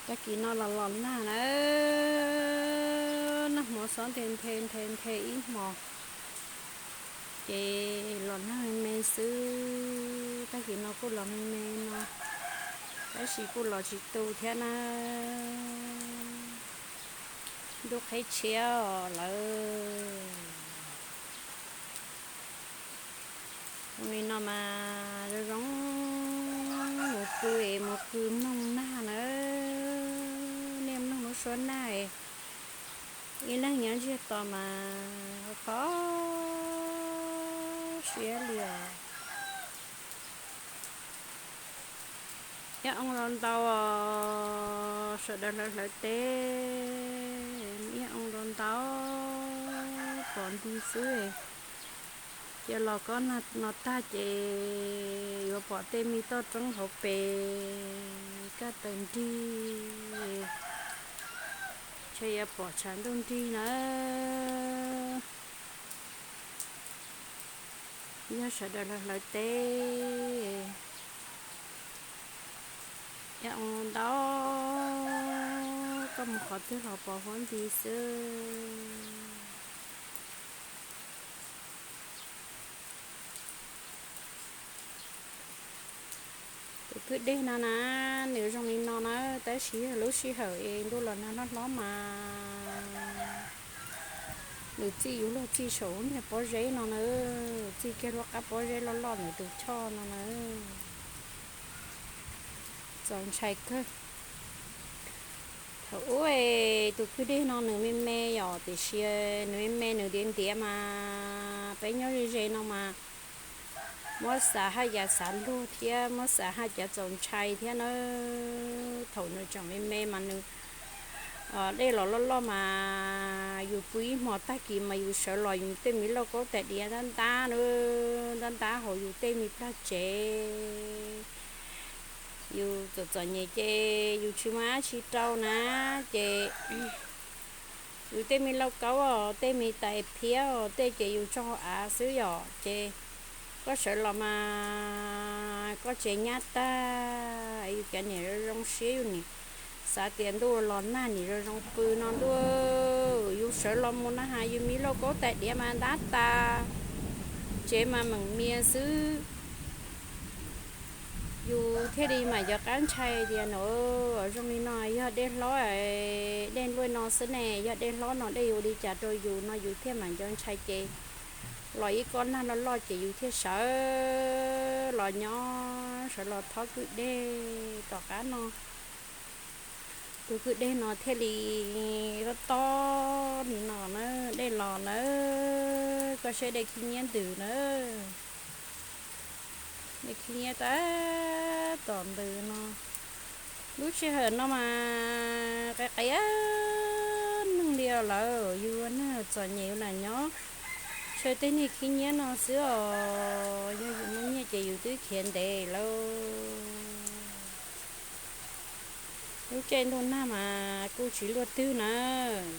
Tag kis no los los nag na, nag hmo xob nthe nthe nthe nthe ib hmos, ces los nag me me xwb. Tag kis no kuj los me me no, tab sis kuj los tsis tu thiab na. Ntuj qheb tshiab os lawm. Zoo li no mas zoo zoo mus pw es mus pw mloog nag na. Nej mloog lub suab nag, ib leeg nyob ntsiag to mas kho siab li os. Nyob zoo ntau ntau os sawv daws hlawv hlawv teb, nyob zoo ntau ntau pom nti xwb. Cia los kob no tag ces yuav pom tej me toj roob hauv pes kaj taws nrig, ntshe yuav pom tshav ntuj nrig na. Yog sawv daws hlawv hlawv teb, nyob zoo ntau, koj mus qhov twg los pom huab nti xwb. Tus kwj deg no na, nws zoo li no na, tab sis yog lub sij hawm es ntuj los nag hlob hlob mas nws txij yuav luag txij saum lub niag pob zeb no na, txij kiag lub qab pob zeb loj loj ntawm tus choj no na. Txaus ntshai kawg. Thaum ub tus kwj deg no nws me me yom, tiam sis nws me me nws ntiav ntiav mas peb nyob ze ze no mas muab xav haj yam xav luag thiab muab xav haj yam txaus ntshai thiab na. Thaum nws tseem me me mas nws dej los loj loj mas yus pw ib hmos tag kis mas yus sawv los yus tej me lauj kaub tais diav ntab ntab na, ntab ntab hauv yus tej me plag tsev. Yus txom txom nyem ces yus tsis muaj dab tsi rau na, ces yus tej me lauj kaub os, tej me tais phiab os, tej ces yus tso hauv av xwb yom. Ces koj sawv los mas koj tsev nyab tag, yus cov niam zoo zoo siab, yus nim xav tias ntuj los nag nim zoo zoo pw no ntuj, yus sawv los mus na has yus me lauj kaub tais diav mas ntab tas, tsev mas meem mias xwb. Yus thiaj li mam cov qab ntshai tias no, zoo li no yog dej hlob, dej npluaj no xwb ne, yog dej hlob no dej yuav ua li cas rau yus no yus thiaj mam nco ntshai ces los ib kob nag loj loj ces yus thiaj sawv los nyob, sawv los thob kwj deg. Tom qab no tus kwj deg no thiaj li tob tob li no na, dej los na, koj saib dej khib nyiab ntws na. Dej khib nyiab tab tom ntws no. Lub sij hawm no mas qias qias neeg li os lawm, yus neeg txom nyem yus lam nyob chaw tej niag khib nyiab no xwb os, yog yus muaj nyiaj ces yus twb khiav ntev lawm. Lub caij ntuj nag mas kuj tsis luaj twg na,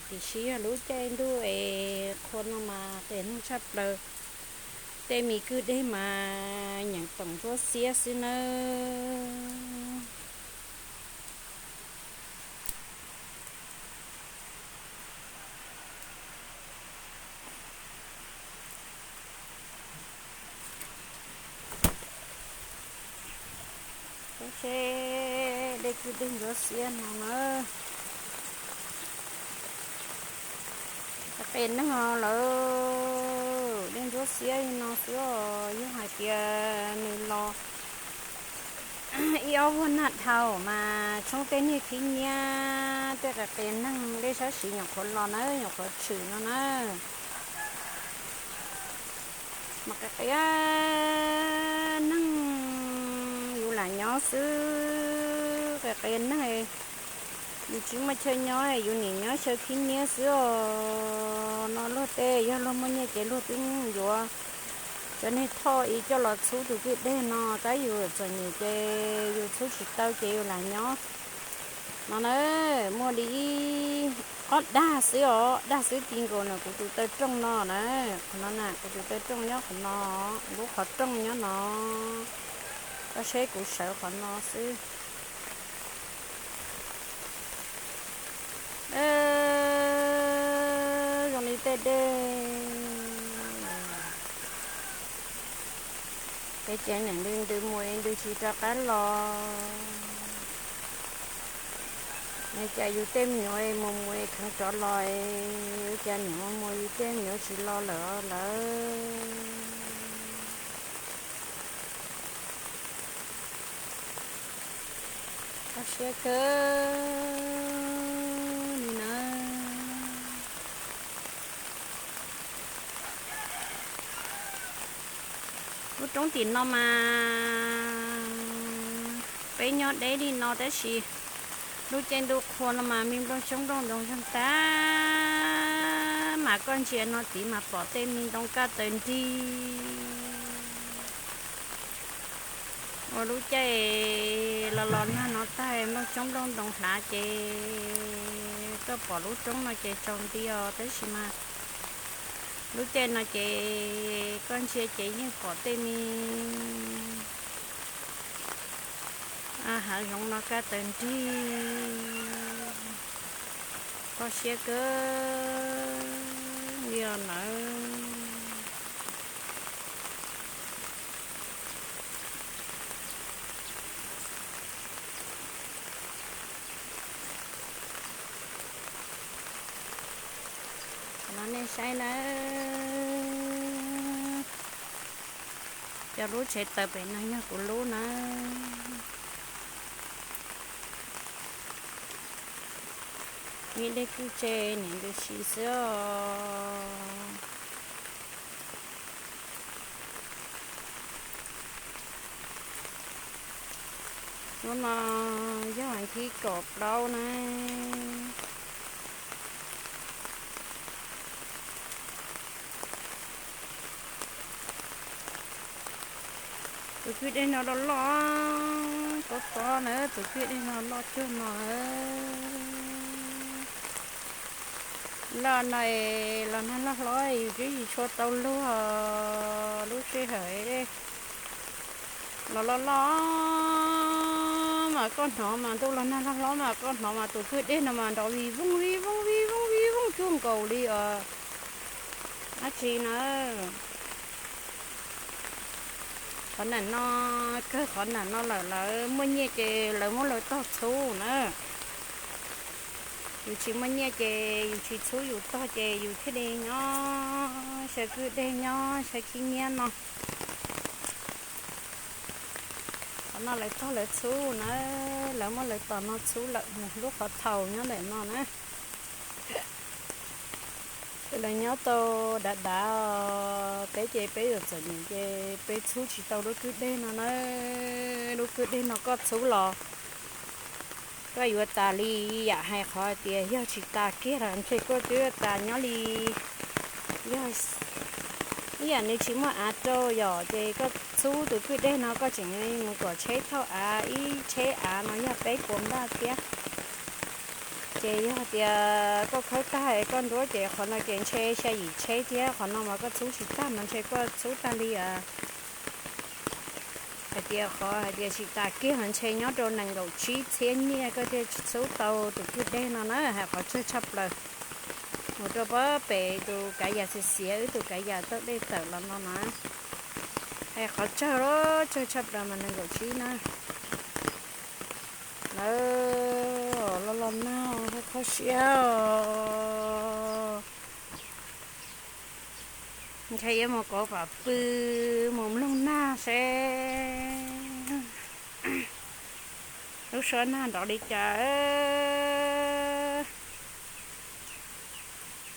tiam sis yog lub caij ntuj es qhua no mas qias neeg tshaj plaws. Tej me kwj deg mas nyeem toom ntsuab xiab xwb nawb. Saib dej kwj deg ntsuab xiab no na. Qias neeg lawm, dej ntsuab xiab li no xwb os. Yog hais tias nws los ib ob vuag nag dhau mas tshoob tej niag khib nyiab tej qias qias neeg dej sab siv nyuam qhuav los na, nyuam qhuav tshwm no na. Mas qias qias neeg yus lam nyob xwb, qias qias neeg. Yus tsis muaj chaw nyob, yus nim nyob chaw khib nyiab xwb os. No luag tej yog luag muaj nyiaj ces luag twb yuav cov niag thoj ib coj los txhub tus kwj deg no, tab yus txom nyem ces yus txhub tsis tau ces yus lam nyob. No na, muaj li ob dag xwb os, dag xwb ti nkaus ntawm kuv tus taw rooj no na. Qhov no na, kuv tus taw rooj nyob qhov no, lub qhov rooj nyob no. Koj saib kuv sawv qhov no xwb. Dej, peb ces niam ntws ntws mus es ntws tsis rov qab los. Ua cas yus tej me nyuam mus mus es kheev rov los, ua cas niam mus mus yus tej me nyuam tsis los lawm lawm. Kho siab kawg li na. Lub roob tim no mas peb nyob deb li no tab sis lub caij ntuj qhua no mas me nplooj xyoob nplooj ntoos zeeg tag, mas koj ntsia no tid mas pom tej me ntoo kaj taws nrig. Ua lub caij los los nag no tag nplooj xyoob nplooj ntoos hlav ces koj pom lub roob no ces tsaus nti os, tab sis mas lub caij no ces koj ntsia ces yeej pom tej me hav zoov no kaj taws nrig. Kho siab kawg li os nawb. Qhov no nej saib nawb, cov lub tsev taws pem no yog kuv lub nawb. Ib dej kwj tse niam ntws si xwb os. Hnub no yog vas thib kaum plaub na. Tus kwj deg no loj loj, tob tob na, tus kwj deg no loj cuag no. Loj no es los nag loj hlob yus twb tsis tshua tau luag lub sij hawm. Los loj loj mas koj hnov mas ntuj los nag loj hlob mas koj hnov mas tus kwj deg no mas nrov vij vooj vij vooj vij vooj vij vooj cuag nkaus li os. Dab tsi na, qhov nam no, kawg qhov nam no lawm lawv muaj nyiaj ces lawv muab lawv tog txhub na. Yus tsis muaj nyiaj ces yus tsis txhub yus tog ces yus thiaj li nyob saw kwj deg nyob saw khib nyiab no. Qhov no lawv tog lawv txhub na, lawv muab lawv tom no txhub lawm, lub qhov thaum nyob ntawm no na. Lawv nyob tau dav dav os, peb ces peb yuav txom nyem ces peb txhub tsis tau lub kwj deg no na. Lub kwj deg no koj txhub los koj yuav tas li yam hais qhov hais tias yog tsis tas kiag los ntshe koj twb tas nyob li. Yog ib yam nws tsis muaj av rau yom, ces koj txhub tus kwj deg no koj tseem mus kom tsheb thauj av, ib tsheb av no yog peb puas npaj thiab. Ces yog tias koj khawb tag koj nruab ces qhov no ces ntshe xya yim tsheb thiab, qhov no mas koj txhub tsis tag mas ntshe koj txhub tag li hais tias qhov hais tias tsis tas kiag mas ntshe nyob rau nees nkaum tsib txhiab nyiaj koj thiaj txhub tau tus kwj deg no na. Hais qhov tsawg tshaj plaws, mus rau pem tus kav yam xiav xiav wb tus kav yam tauj dej tawm los no na. Hais qhov tsawg los tsawg tshaj plaws mas nees nkaum tsib na. Lawv los los nag kho siab os. Ntshe yuav mus kauv pam pw mus mloog nag seb lub suab nag nrov li cas.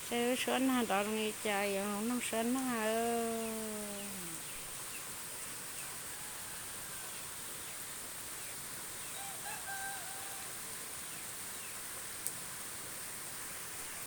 Seb lub suab nag nrov li cas yuav mus mloog suab nag.